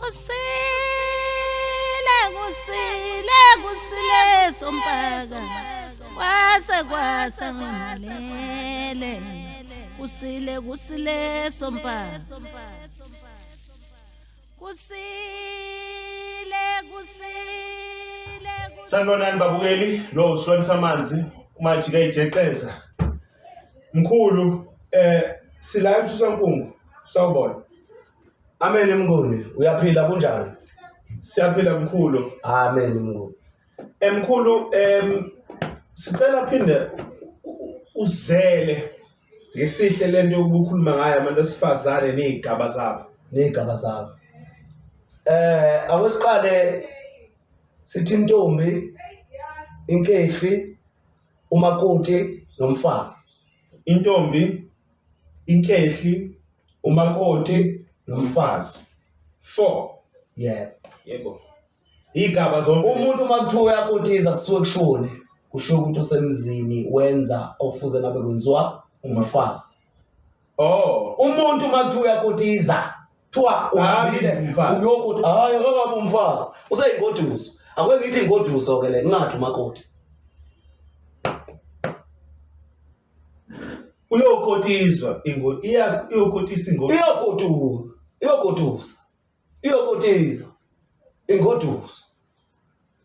Kusile kusile kusile sompaka kwase kwasa ngimalele kusile kusile sompaka kusile kusile. Sanibonani babukeli, lo usilwane samanzi umajika ijeqeza. Mkhulu sila emsusankungu sawubona. Amen Mnguni, uyaphila kunjani? Siyaphila mkhulu. Amen Mnguni. Mkhulu sicela phinde uzele ngesihle lento yokukhuluma ngayo abantu besifazane nezigaba zabo. Nezigaba zabo. Awesiqale sithi intombi, inkehli, umakoti nomfazi. Intombi, inkehli, umakoti nomfazi. 4. Yebo. Yebo. Igaba zonke. Umuntu uma kuthiwa uyakotiza kusuke kushone, kusho ukuthi usemzini wenza okufuze ngabe kwenziwa umfazi. Oh. Umuntu uma kuthiwa uyakotiza, kuthiwa uhambile uyokuthi hayi akakabi umfazi, useyingoduso. Ake ngithi ingoduso ke le, ngingathi umakoti. Uyokotizwa ingo iya uyokotisa ingo. Iyogoduka, iyogodusa. Iyokotiza ingoduso.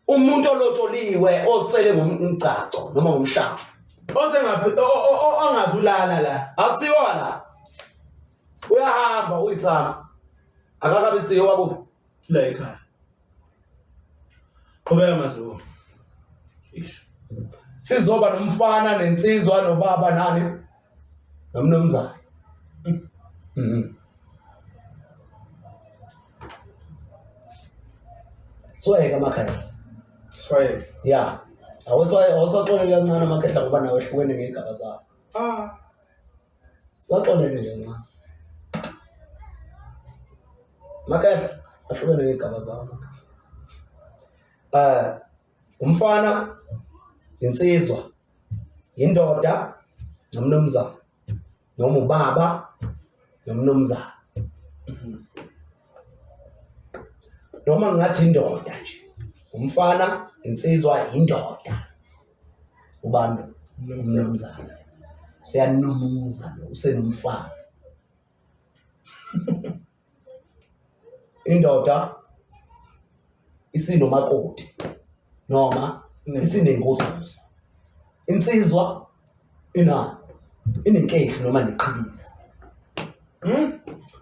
Umuntu olotsholiwe osele ngomgcaco noma ngomshado. Osengaphi ongazulala la. Akusiwona. Uyahamba uyisana. Akakabi siyo wakuphi? La ekhaya. Qhubeka mazibuko. Isho. Sizoba nomfana nensizwa nobaba nani nomnumzane. Swayeka amakhehla. Swayeka. Yeah. Awuswaye awusaxolele kancane amakhehla ngoba nawe ehlukene ngezigaba zawo. Ah. Saxolele nje kancane. Makhehla ahlukene ngezigaba zawo amakhehla. Umfana, insizwa, indoda nomnumzane noma ubaba nomnumzane. Noma ngathi indoda nje, umfana, insizwa, indoda, ubani umnumzane useyanumuza lo, usenomfazi. Indoda isinomakoti noma isinengoduso. Insizwa ina inenkehli noma neqhikiza.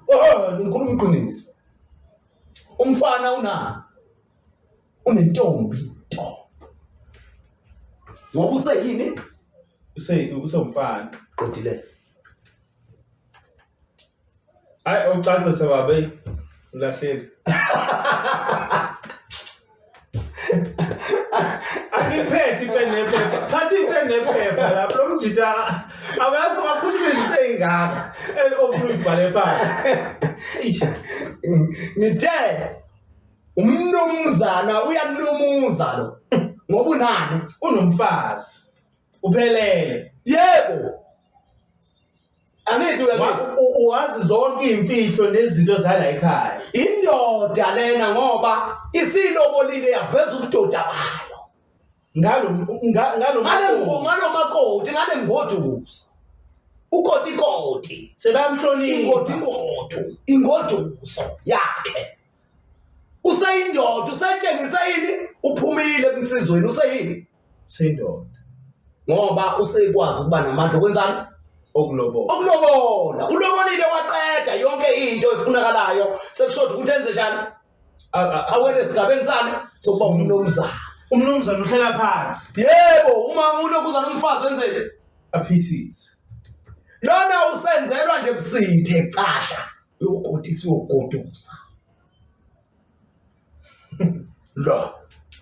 Oh, ngikhuluma iqiniso. Umfana una unentombi nto. Ngoba useyini? Usewumfana. Qedile. Hayi ucacise baba hey ulahleli. Angiphethe ipeni nephepha. Thatha ipeni nephepha lapho lo mjita abaso kakhuluma izinto ezingaka ofuna uyibhale phansi. Ngithe umnumzana uyanumuza lo ngoba unani? Unomfazi. Uphelele. Yebo. Angithi uyangizwa? Uwazi zonke iy'mfihlo nezinto zala ekhaya. Indoda lena ngoba isilobolile yaveza ubudoda bayo. Ngalo ngalo ngalo makoti ngale ngoduso. Ukoti koti. Sebamhlonipha. Ingoti ngodu. Ingoduso yakhe. Useyindoda, usetshengisa yini? Uphumile kunsizweni, useyini? Useyindoda. Ngoba usekwazi ukuba namandla okwenzani? Okulobola. Okulobola. Ulobolile waqeda yonke into efunakalayo. Sekushoda ukuthi enze njani? Awele esigabeni sani sokuba umnumzana. Umnumzana uhlala phansi. Yebo, uma ulokuza nomfazi enzeni? Aphithize. Lona usenzelwa nje busithe casha. Uyogodisa uyogodusa. Lo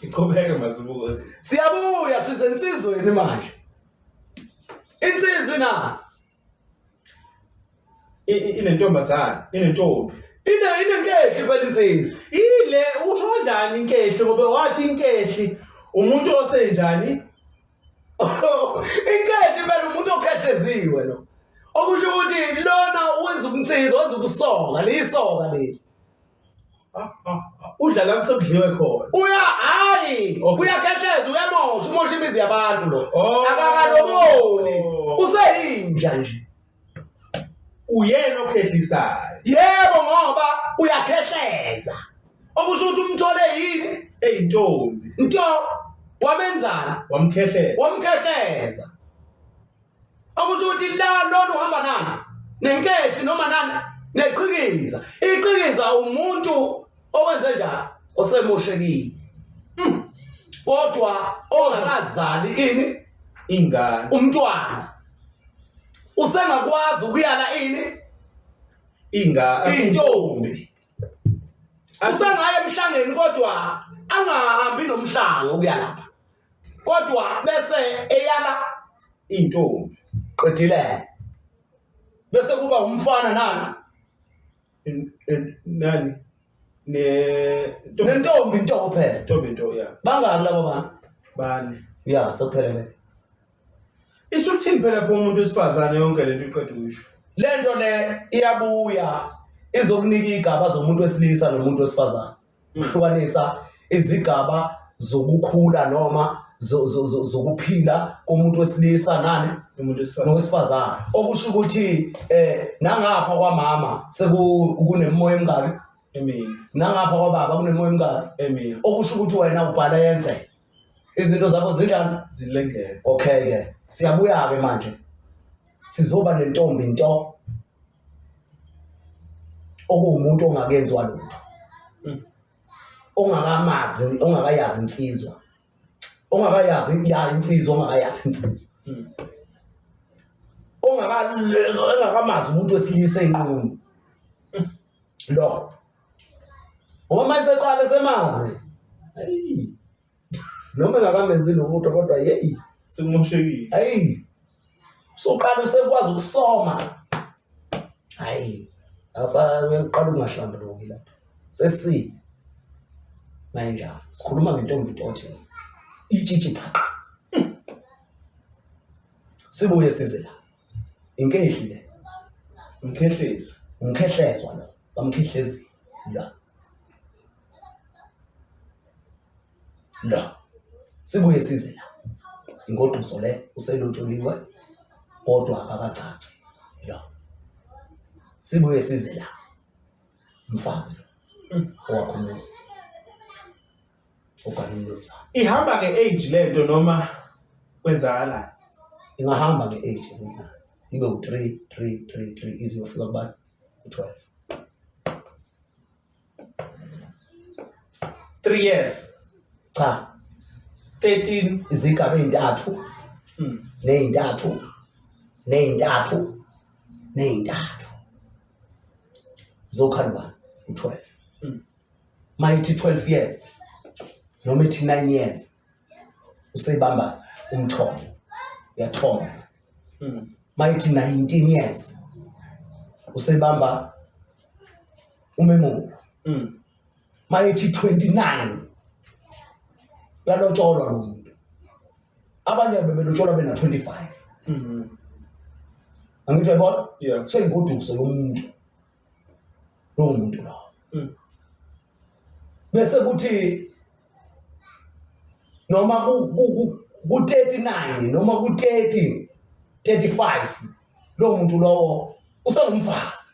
iqhubeke mazibukosi. Siyabuya sizensizweni manje. Insizwi na inentombazana, inentombi. Ine inenkehli phela insizwa. Ile usho kanjani inkehli ngoba wathi inkehli umuntu osenjani? Inkehli phela umuntu okhehleziwe lo. Okusho ukuthi lona wenza ubunsizwa, wenza ubusoka, lisoka leli. Udla la kusekudliwe khona. Uya hayi, Okay. uyakhesheza, uyamosha, umosha imizi yabantu lo. Oh. Akakaloboli. Useyinja nje. Uyena okhehlisayo. Yebo ngoba uyakhehleza. Okusho ukuthi umthole yini? Eyintombi. Nto wamenzani? Wamkhehlela. Wamkhehleza. Okusho ukuthi la lona uhamba nani? Nenkehli noma nani? Neqhikiza. Iqhikiza umuntu owenze njani? Osemoshekile. Kodwa ongakazali ini Ingane. umntwana. Usengakwazi ukuyala ini Ingane. intombi. Usengaya emhlangeni kodwa angahambi nomhlango ukuya lapha. Kodwa bese eyala Intombi. qedile. Bese kuba umfana nani? Nani? Ne Nentombi nto kuphela. Ntombi nto ya. Bangaki labo bantu? Bani. Ya, sekuphelele. Isho ukuthini phela for umuntu wesifazane yonke lento iqeda ukuyisho. Lento le iyabuya izokunika igaba zomuntu wesilisa nomuntu wesifazane. Kuhlukanisa izigaba zokukhula noma zokuphila komuntu wesilisa nani Umuntu wesifazane. nowesifazane. Okusho ukuthi nangapha kwamama sekunemimoya emingaki? Emini. Nangapha kwababa kunemimoya emingaki? Emini. Okusho ukuthi wena ubhalense. Izinto zakho zinjani? Zilengele. Okay ke. Siyabuya ke manje. Sizoba nentombi nto okuwumuntu ongakenziwa lutho. Ongakamazi, ongakayazi insizwa. Ongakayazi ya insizwa, ongakayazi insizwa. Ongakamazi umuntu wesilisa enqunu. Lo. Ngoba manje seqale semazi. Hey. Noma engakamenzi lutho kodwa hey. Sekumoshekile. Hey. Usuqala usekwazi ukusoma. Hayi. Asa uqala ukungahlambuluki lapha. Sesi. Manje sikhuluma ngentombi nto nje. Itshitshi phaqa. Sibuye size la. Inkehli le. Umkhehlezi. Umkhehlezwa lo. Bamkhehlezi la. La. Sibuye size la. Ingoduso le uselotsholiwe kodwa akakacaci. La. Sibuye size la. Umfazi lo. Owakhumuza. Ogana umnumzane. Ihamba nge-age lento noma kwenzakalani? Ingahamba nge-age futhi. Ibe u-3 3 3 3 ize iyofika kubani? U-12. 3 years. Cha. 13. Izigaba ezintathu. Nezintathu. Nezintathu. Nezintathu. Zokhala ubani? U-12. Mayithi 12 years noma ithi 9 years usebamba umthombo. Uyathomba. Mayithi 19 years usebamba umemulo. Mayithi 29 uyalotsholwa lo muntu. Abanye bebelotsholwa bena 25. Angithi uyabona? Yeah. Seyingoduso yomuntu. Lowo muntu lowo. Bese kuthi noma ku 39 noma ku 30 35 lo muntu lowo usengumfazi.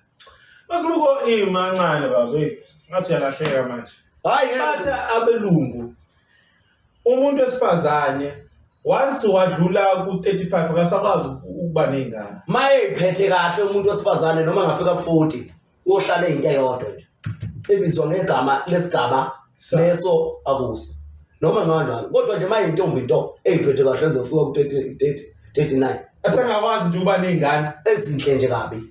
Masibuko imancane baba, hey, ngathi uyalahleka manje. Hayi, Bathi abelungu umuntu wesifazane once wadlula ku 35 akasakwazi ukuba nezingane. Maye iphethe kahle umuntu wesifazane noma angafika ku 40 uyohlala into eyodwa nje ebizwa ngegama lesigaba leso akuso noma kanjani, kodwa nje maye intombi into eyiphethe kahle ezofika ku 30 39 Asengakwazi nje ukuba nezingane ezinhle nje kabi.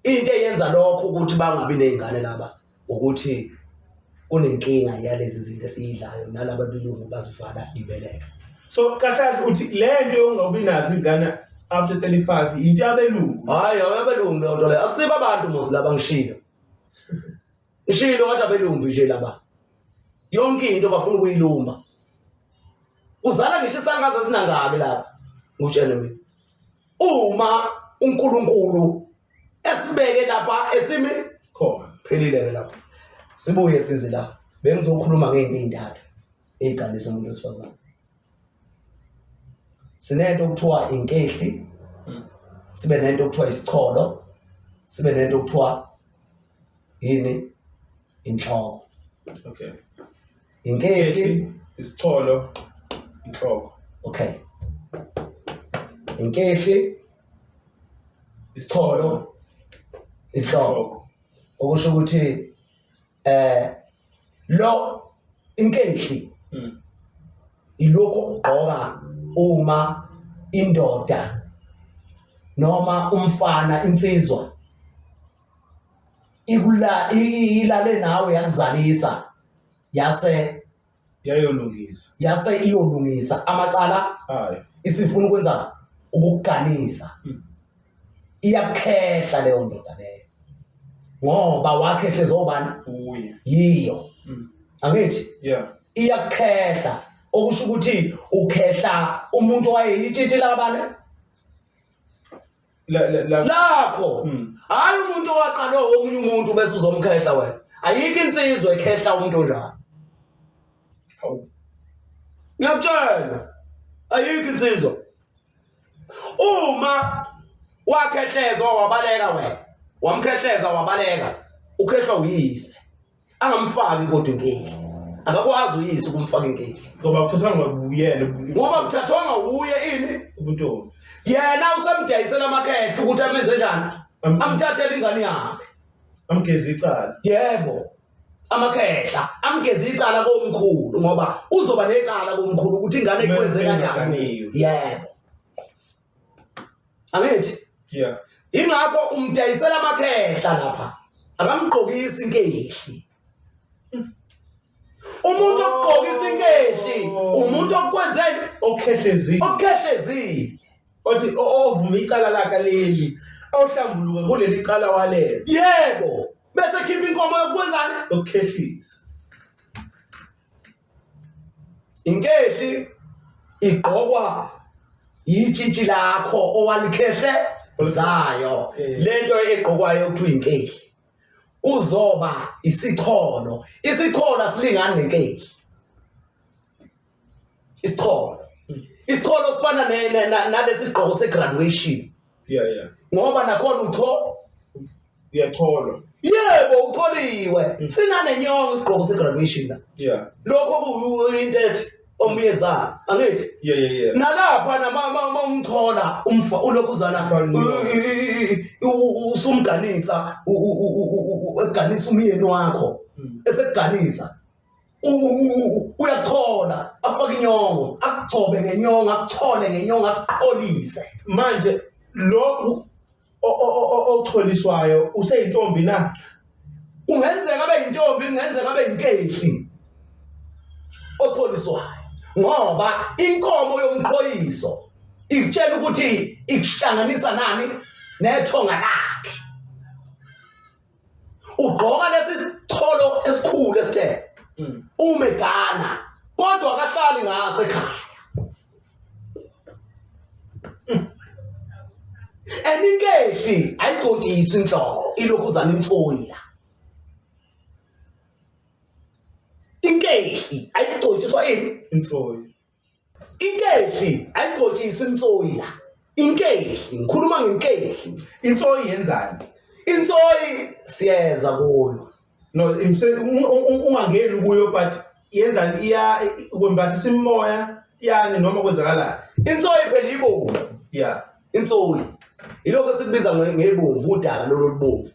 Into eyenza lokho ukuthi bangabi nezingane laba ukuthi kunenkinga yalezi zinto esiyidlayo nalaba belungu bazivala ibeletho. So kahle kahle uthi le nto yongabi nazo ingane after 35 into yabelungu. Hayi, abelungu leyo nto leyo. Akusibo abantu mos laba ngishilo. Ngishilo kodwa abelungu nje laba. Yonke into bafuna ukuyilumba. Uzala ngisho isangaze sinangaki lapha. Ngutshele mina. Uma uNkulunkulu esibeke lapha esimi khona. Phelile ke lapha. Sibuye size la. Bengizokhuluma ngento ezintathu eziganisa umuntu wesifazane. Sinento okuthiwa inkehli, sibe nento okuthiwa isicholo, sibe nento okuthiwa yini inhloko. Okay. Inkehli, Isicholo, inhloko. okay. Inkehli, Isicholo, inhloko. inhloko. Okusho ukuthi lo inkehli ilokhu okugqoka uma indoda noma umfana insizwa ikula ilale nawe yakuzalisa yase Yayolungisa. Yase iyolungisa amacala Ayo. Isifuna ukwenza ukukuganisa. Iyakukhehla leyo ndoda leyo. Ngoba wakhehle zobani? Uye. Yiyo. Angithi? Yeah. Iyakukhehla okusho ukuthi ukhehla umuntu owayeyitshitshi labane La la la lakho. Hayi umuntu owaqalwe omunye umuntu bese uzomkhehla wena. Ayikho insizwa ekhehla umuntu onjalo. Hawu. Ngiyakutshela. Ayikho insizwa. Uma wakhehlezwa wabaleka wena, wamkhehleza wabaleka, ukhehlwa uyise. Angamfaki kodwa inkehli. Akakwazi uyise ukumfaka inkehli. Ngoba kuthathwa ngobuyena. Ngoba kuthathwanga uye ini? Ubuntombi. Yena usemdayisela amakhehle ukuthi amenze njani? Amthathele ingane yakhe. Amgeze icala. Yebo. Amakhehla amgeze icala komkhulu ngoba uzoba necala komkhulu ukuthi ingane ikwenze kanjani. Yebo. Angithi? Yeah. Ingakho umdayisela amakhehla lapha. Akamgqokisi inkehli. Umuntu okugqokisa inkehli, umuntu okwenzeni okhehlezile. Okhehlezile. Othi ovuma icala lakhe leli, awuhlambuluka kuleli cala walelo. Yebo. Bese khipha inkomo yokwenzani? Yokukhehlisa. Inkehli igqokwa yitshitshi lakho owalikhehle zayo. Lento egqokwayo kuthiwa inkehli. Kuzoba isicholo. Isicholo asilingani nenkehli. Isicholo. Isicholo sifana nalesi sigqoko se-graduation. Yeah, yeah. Ngoba nakhona utho uyacholwa. Yebo, ucholiwe. Sinanenyongo isigqoko se-graduation la. Yeah. Lokho kuyinto ethi omyezana, angithi? Yeah, yeah, yeah. Nalapha nama umthola umfa ulokhuzana usumganisa eganisa umyeni wakho. Esekuganisa. Uyathola afake inyongo, akugcobe ngenyongo, akuthole ngenyongo, akuqholise. Manje lo ocholiswayo useyintombi na? Kungenzeka abe yintombi, kungenzeka abe yinkehli ocholiswayo. Ngoba inkomo yomqhoyiso ikutshela ukuthi ikuhlanganisa nani nethonga lakhe. Ugqoka lesi sicholo esikhulu esithe ume Ghana kodwa akahlali ngase ekhaya. Eninkehli ayigcotshiswa inhloko ilokhu uzana insoyi la. Inkehli ayigcotshiswa ini? Insoyi. Inkehli ayigcotshiswa insoyi la. Inkehli, ngikhuluma ngenkehli. Insoyi yenzani? Insoyi siyeza kuyo. No, ungangeni kuyo but yenzani iya kwembathisa imimoya yani noma kwenzakalani? Insoyi phela ibomvu. Yeah. Insoyi. Ilokho esikubiza ngebomvu udaka lolu olubomvu.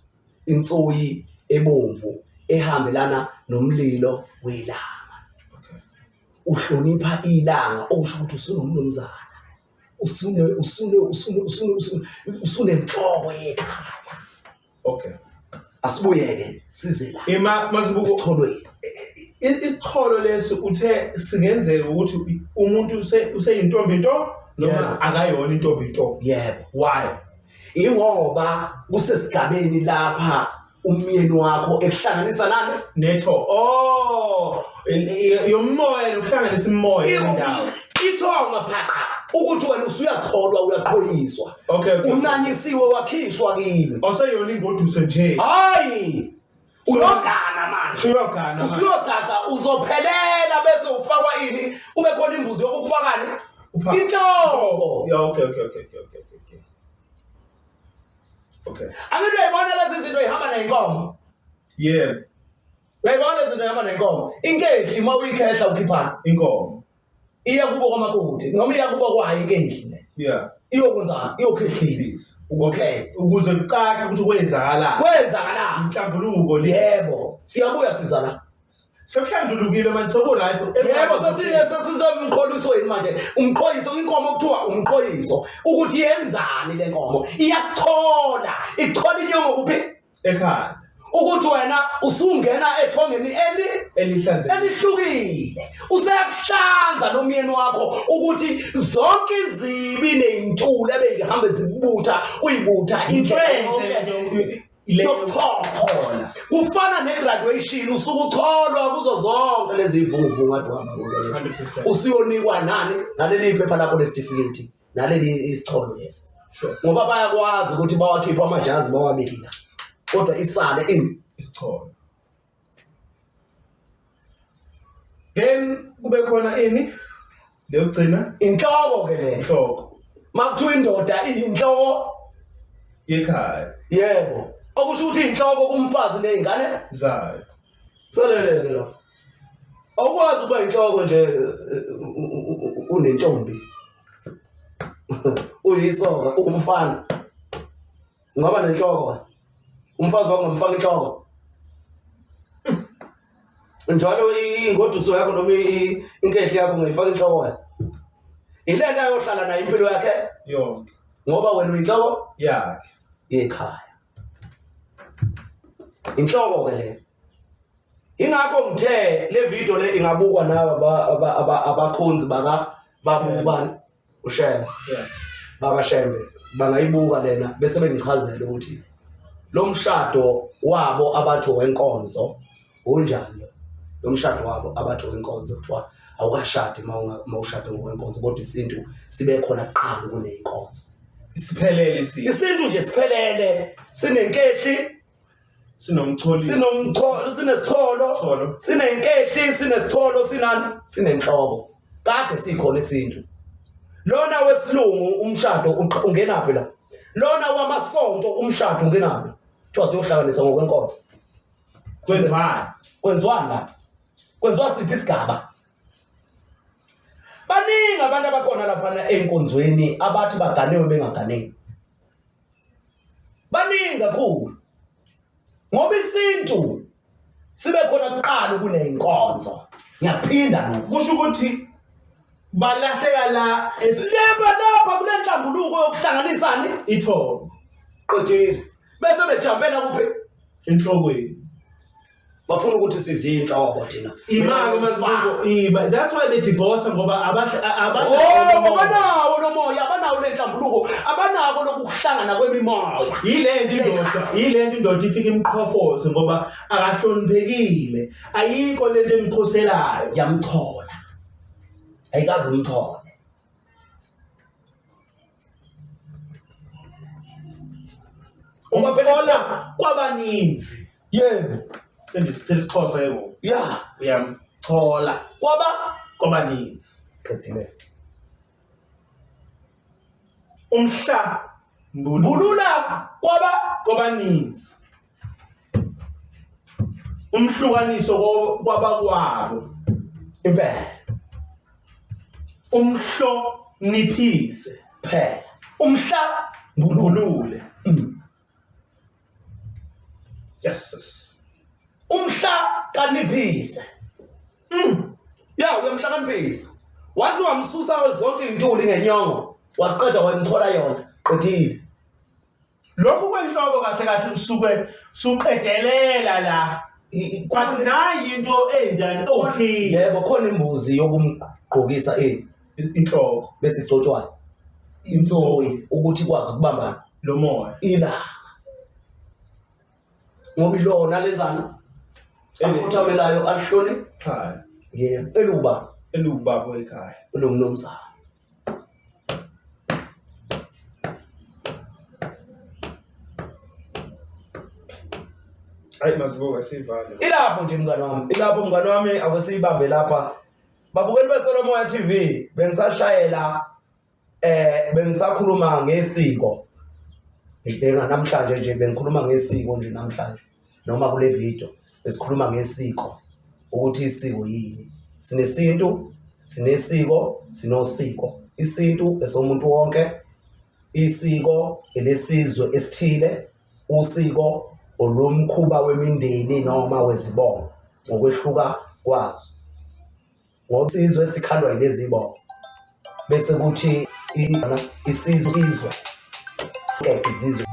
Insoyi ebomvu ehambelana nomlilo welanga. Okay. Uhlonipha ilanga okusho ukuthi usunomnumzana. Usune usune usune usune usune usunenhloko yekhaya. Okay. Asibuyeke size la. Ima masibuko isicholweni. Isicholo lesi uthe singenzeka ukuthi umuntu useyintombi nto noma akayona intombi nto. Yebo. Why? Ingoba kusesigabeni lapha umyeni wakho ekuhlanganisa nani? Netho. Oh, yomoya ukuhlanganisa imoya indawo. Ithonga phaqa ukuthi wena usuyatholwa uyaqhoyiswa. Okay, okay. Uncanyisiwe wakhishwa kimi. Oseyona ingoduso nje. Hayi. Uyogana manje. Uyogana manje. Usuyogada uzophelela bese ufakwa ini kube khona imbuzi yokukufakani inhloko. Yeah, okay okay okay okay okay okay. Okay. Angithi uyayibona lezi zinto ihamba neyinkomo. Yeah. Uyayibona lezi zinto ihamba nenkomo. Inkehli uma uyikhehla ukhiphani? Inkomo. Iya kubo kwamakoti noma iya kubo kwayo inkehli le. Yeah. Iyokwenzani? Iyokhehlisa. Okay. Ukuze kucace ukuthi kwenzakalani. Kwenzakalani? Inhlambuluko le. Yebo. Siyabuya siza la. Sekuhlanjulukile manje seku-right. Yebo sesisemqholisweni manje. Umqhoyiso inkomo kuthiwa umqhoyiso ukuthi yenzani le nkomo. Iyakuchola. Ichola inyongo kuphi? Ekhanda. Ukuthi wena usungena ethongeni Elihlanzekile. elihlukile. Useyakuhlanza lo myeni wakho ukuthi zonke izibi ney'ntuli ebeyihambe zikubutha uyibutha indlela yonke yokuchola. Kufana ne-graduation usuke ucholwa kuzo zonke lezi ivunguvungu kade uhamba kuzo. 100%. Usuyonikwa nani naleli phepha lakho lesitifiketi naleli isicholo lesi. Sure. Ngoba bayakwazi ukuthi bawakhiphe amajazi bawabeke la. Kodwa isale ini Isicholo. Then kube khona ini leyogcina inhloko ke le. inhloko Makuthiwa indoda iyinhloko yekhaya yebo. Okusho ukuthi inhloko kumfazi nezingane zayo. Feleleke lapho. Awukwazi ukuba inhloko nje unentombi. Uyisoka ungumfana. Ungaba nenhloko. Umfazi wakho ngamfaka inhloko. Njalo ingoduso yakho noma inkehli yakho ungayifaka inhloko wena. Ilento ayohlala nayo impilo yakhe Yonke ngoba wena uyinhloko yakhe. yekhaya. Inhloko ke le. Ingakho ngithe le video le ingabukwa nawe abakhonzi baka babubani uShembe. Yeah. Baba Shembe bangayibuka lena bese bengichazela ukuthi lo mshado wabo abathi wenkonzo unjani lo mshado wabo abathi wenkonzo kuthiwa awukashadi uma ushade ngokwenkonzo kodwa isintu sibe khona kuqala kuneyinkonzo. Isiphelele isintu. Isintu nje siphelele sinenkehli Sinomcholi. sinomcholo sinesicholo Cholo. sinenkehli sinesitholo sinani sinenhloko kade sikhona isintu. Lona wesilungu umshado ungenaphi la? Lona wamasonto umshado ungenaphi? Kuthiwa siyohlanganisa ngokwenkonzo. Kwenziwani? Kwenziwani lapha? Kwenziwa siphi isigaba? Baningi abantu abakhona laphana ey'nkonzweni abathi baganewe bengaganeki. Baningi kakhulu. Ngoba isintu sibe khona kuqala kuney'nkonzo. Ngiyaphinda lokhu. Kusho ukuthi balahleka la Leba lapha kule nhlambuluko yokuhlanganisani ithongo qedile. Bese bejampela kuphi? enhlokweni. Bafuna ukuthi sizinhloko thina. Imali mazibuko iba that's why they divorce ngoba Oh, abanawo lo moya, abanawo le nhlambuluko, abanako lokuhlangana kwemimoya. Yilento indoda, yilento indoda ifika imqhofoze ngoba akahloniphekile. Ayikho lento emkhoselayo. Yamthola. Ayikaze imthole. Ngoba phela kwabaninzi. Yebo. Sendisithela isiXhosa ke ngoku. Yeah. Uyamchola Kwaba kwabaninzi. qedile. Umhla mbulula Bulula kwaba kwabaninzi. Umhlukaniso kwabakwabo. impela. Umhloniphise. Phela. Umhla mbulule. Yes. yes. Umhla kaniphise. Ya uyamhlakaniphisa. Wathi wamsusa zonke intuli ngenyongo, wasiqeda wamthola yona. Qedile. Lokhu kwenhloko kahle kahle usuke suqedelela la. Kwathi nayi into enjani okay. Yebo khona imbuzi yokumgqokisa ini Inhloko bese igcotshwa insoyi ukuthi ikwazi ukubambana lo moya. ila. Ngoba ilona lenzani? Akhothamelayo alihloni Ekhaya. yebo eluba Elubaba ekhaya. elungumnumzana. Hayi mazibuka sivale. Ilapho nje mngani wami, ilapho mngani wami, ake siyibambe lapha. Babukeli beSolomoya TV, bengisashayela bengisakhuluma ngesiko. Ngibheka namhlanje nje bengikhuluma ngesiko nje namhlanje noma kule video besikhuluma ngesiko ukuthi isiko yini. Sinesintu, sinesiko, sinosiko. Isintu esomuntu wonke, isiko elesizwe esithile, usiko olomkhuba wemindeni noma wezibongo ngokwehluka kwazo. Ngoba isizwe sikhandwa yilezi zibongo. Bese kuthi isizwe izizwe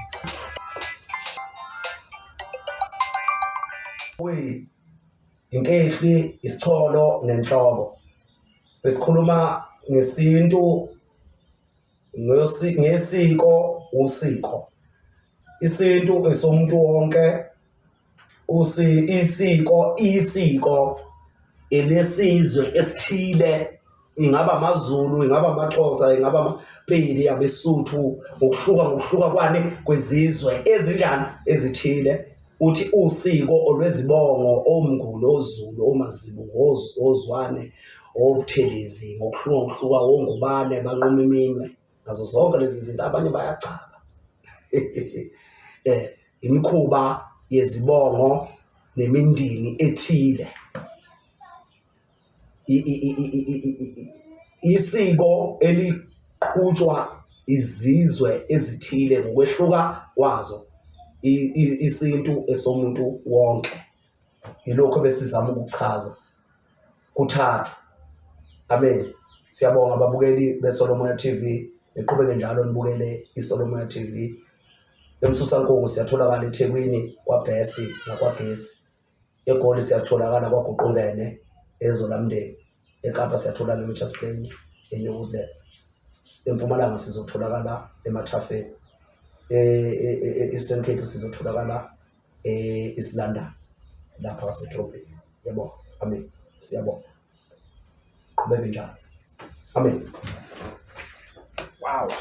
inkehli, isicholo nenhloko. Besikhuluma ngesintu, ngesiko, usiko. Isintu esomuntu wonke, isiko isiko elesizwe esithile, ingaba amaZulu, ingaba amaXhosa, ingaba amaPedi, abeSuthu, ngokuhluka ngokuhluka kwani kwezizwe ezinjani ezithile. Uthi usiko olwezibongo, oMnguni, oZulu, oMazibuko, oZwane, oButhelezi, ngokuhluka ngokuhluka, oNgubane banquma iminwe nazo zonke lezi zinto, abanye bayagcaba. Imikhuba yezibongo nemindeni ethile. Isiko eliqhutshwa izizwe ezithile ngokwehluka kwazo, isintu esomuntu wonke. Yilokho besizama ukukuchaza kuthathu. Amen. Siyabonga ababukeli beSolomoya TV, niqhubeke njalo nibukele iSolomoya TV. EMsusankungu siyatholakala eThekwini kwaBest nakwaGesi. eGoli siyatholakala kwaGuqungene eZolamndeni. eKapa siyatholakala eMitchells Plain, eNew Woodlands. EMpumalanga sizotholakala eMathafeni. E-Eastern Cape sizotholakala e-East London lapha ngasedrobheni. Yebo, amen. Siyabonga. Qhubeke njalo. Amen. Wow.